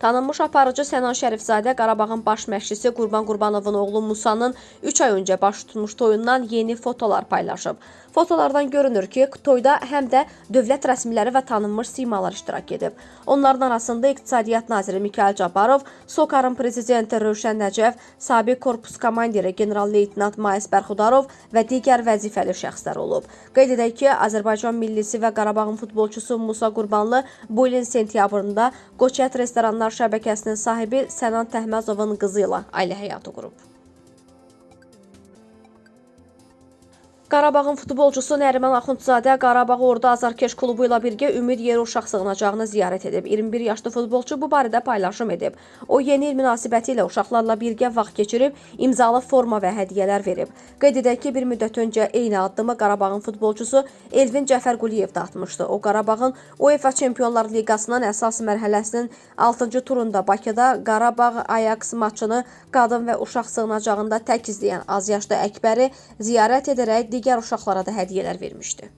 Tanınmış aparıcı Sənan Şərifzadə Qarabağın baş məşqçisi Qurban Qurbanovun oğlu Musanın 3 ay öncə baş tutmuş toyundan yeni fotolar paylaşıb. Fotolardan görünür ki, toyda həm də dövlət rəsmiləri və tanınmış simalar iştirak edib. Onların arasında İqtisadiyyat naziri Mikayıl Cabbarov, SOCAR-ın prezidenti Rövşən Nəcəf, sabiq korpus komandiri general-leytenant Mais Bərxudarov və digər vəzifəli şəxslər olub. Qeyd edək ki, Azərbaycan millisi və Qarabağın futbolçusu Musa Qurbanlı bu ilin sentyabrında Qoçət restoranlar şəbəkəsinin sahibi Sənan Təhməzovun qızı ilə ailə həyatı qurub. Qarabağın futbolçusu Nəriman Axundzadə Qarabağ Ordu Azarkeş klubu ilə birgə Ümid Yeri uşaq sığınacağını ziyarət edib. 21 yaşlı futbolçu bu barədə paylaşım edib. O, yeni il münasibəti ilə uşaqlarla birgə vaxt keçirib, imzalı forma və hədiyyələr verib. Qeyd edək ki, bir müddət öncə eyni addımı Qarabağın futbolçusu Elvin Cəfərquliyev də atmışdı. O, Qarabağın UEFA Çempionlar Liqasının əsas mərhələsinin 6-cı turunda Bakıda Qarabağ Ajax maçını qadın və uşaq sığınacağında tək izləyən azyaşlı Əkbəri ziyarət edərək digər uşaqlara da hədiyyələr vermişdi.